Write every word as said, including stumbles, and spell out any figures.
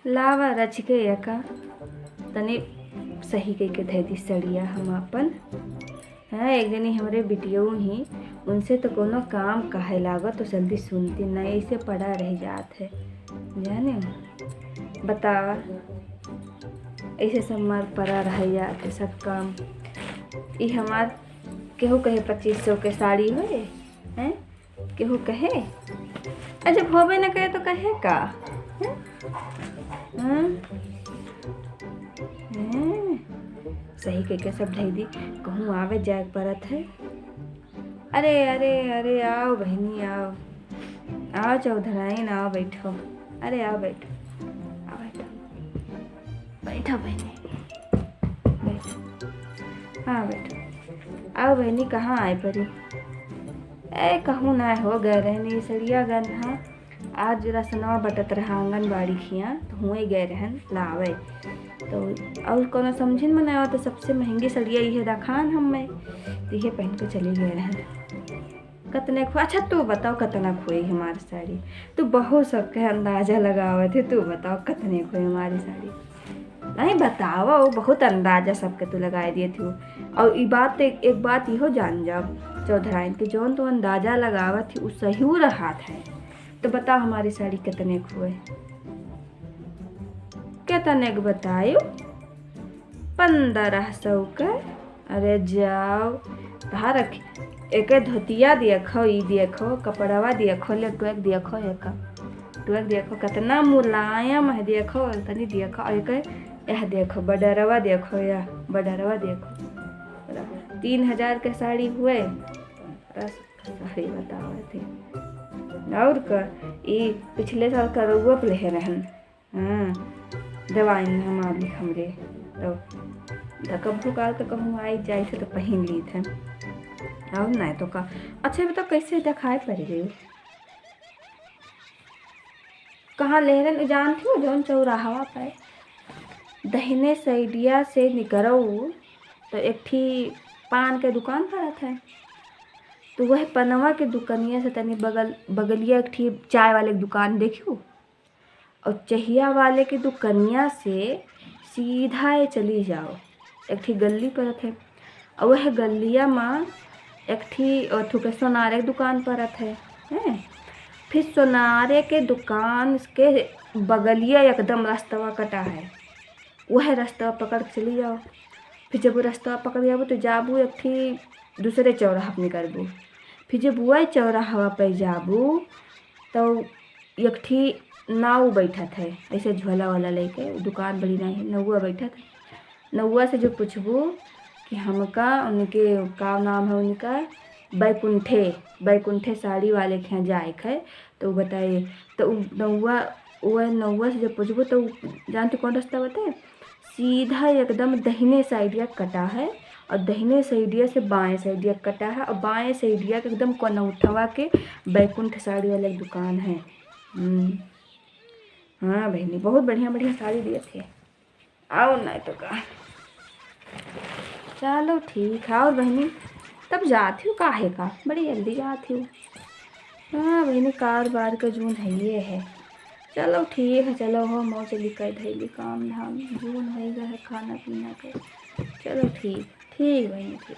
लावा रच के एका तनी सही कइके धइ दी सड़िया हम आपन। हाँ, एक जनी हमरे बिटियऊ ही, उनसे तो कोनो काम कहे लागो तो जल्दी सुनती नहीं, ऐसे पड़ा रह जात है, जाने। बतावा, ऐसे सब मार पड़ा रह जात है सब काम। ई हमार केहू कहे पच्चीस सौ के साड़ी होए, हैं? केहू कहे? आ, जब होबे न करे तो कहे का? हैं? हाँ? हैं? सही कइके सब धइ दी, कहूँ आवे जाए के परत है। अरे, अरे, अरे, आओ बहिनी, आओ। आओ चौधराइन, आओ बैठो। अरे, आओ बैठो। आओ बैठो। बैठो बहिनी। बैठो। हाँ, बैठो। आओ बहिनी, कहाँ आए परी? ए, कहूँ ना हो गए रहनी, सड़िया गन हा। आज रसनवा बटत रहा आंगनबाड़ी खिया, तो हुए गए रहन लावे। तो और कोनो समझिन में ना आवा, तो सबसे महंगी सड़िया इहे रखान हम्मे, तो इहे पहन के चली गए रहन। कतने खो-, अच्छा, तू बताओ, कतना खोई हमार साड़ी? तू बहुत सबके अंदाजा लगावत है, तू बताओ, कतने खोई हमारी साड़ी? नहीं, बतावा, वो बहुत अंदाजा सबके तू लगाए दिए थी। और ई बात, एक, एक बात इहो जान जाओ चौधराइन के, जौन तू अंदाजा लगावत थी, उ सही रहत है। तो बताओ, हमारी साड़ी कितने खोए? कितने के बतायो? पन्द्रह सौ के। अरे जाओ, तहार अख-, एके धोतिया देखो, ई देखो, कपड़वा देखो, ले टुएक देखो, एका टुएक देखो, कितना मुलायम है, देखो, तनी देखो, और एके, यह देखो, बडरवा देखो, यह बडरवा देखो, तीन हजार के साड़ी हुए, बस साड़ी बतावा थी। और का, ई पिछले साल करौआ पे लेहे रहन। हाँ, दवाई में हम आदमी हमरे, तो, तो कभू काल तो कहूँ आई जाई से तो पहिन ली थे। और नहीं तो का। अच्छा, ये बताओ, कैसे दिखाई पड़ गई? कहाँ ले रहन, जानती हो, जौन चौराहवा पे दहिने साइडिया से निकरो, तो एक ठी पान के दुकान पड़त है। तो वह पनवा के दुकनिया से तनी बगल, बगलिया एक ठी चाय वाले के दुकान देखियो। और चहिया वाले के दुकनिया से सीधा ये चली जाओ, एक ठी गल्ली परत है। और वह गल्लिया मा एक ठी अथु के सोनारे के दुकान परत है, हैं? फिर सोनारे के दुकान के बगलिया एकदम रस्तवा कटा है, वह रस्तवा पकड़ के चली जाओ। फिर जब वो रस्तवा पकड़ जाबू तो जाबू एक ठी दूसरे चौराहा पे निकलबू। फिर जब वह चौराहवा पे जाबू तो एक ठी नाऊ बैठत है, ऐसे झोला वाला लेके, दुकान बड़ी नहीं है, नौआ बैठत है। नौआ से जो पूछबू कि हमका, उनके का नाम है उनका, बैकुंठे, बैकुंठे साड़ी वाले के यहाँ जाए के है, तो उ बताए। तो उ नौआ, वह नौआ से जब पूछबू तो उ जानते कौन रास्ता बताए? सीधा एकदम दहिने साइडिया कटा है और दहिने साइडिया से बाएं साइडिया कटा है और बाएं साइडिया के एकदम कनौठवा के बैकुंठ साड़ी वाला एक दुकान है। हम्म। हाँ बहिनी, बहुत बढ़िया बढ़िया साड़ी दिए थे। आओ नहीं तो का। चलो ठीक है। और बहिनी, तब जात हूँ, काहे का बड़ी जल्दी जात हूँ। हाँ बहिनी, कार बार का जून है ये है। चलो ठीक है, चलो हो मौज लिकाई धैली काम धाम, जून है गए है खाना पीना के। चलो ठीक, ठीक बहिनी, ठीक।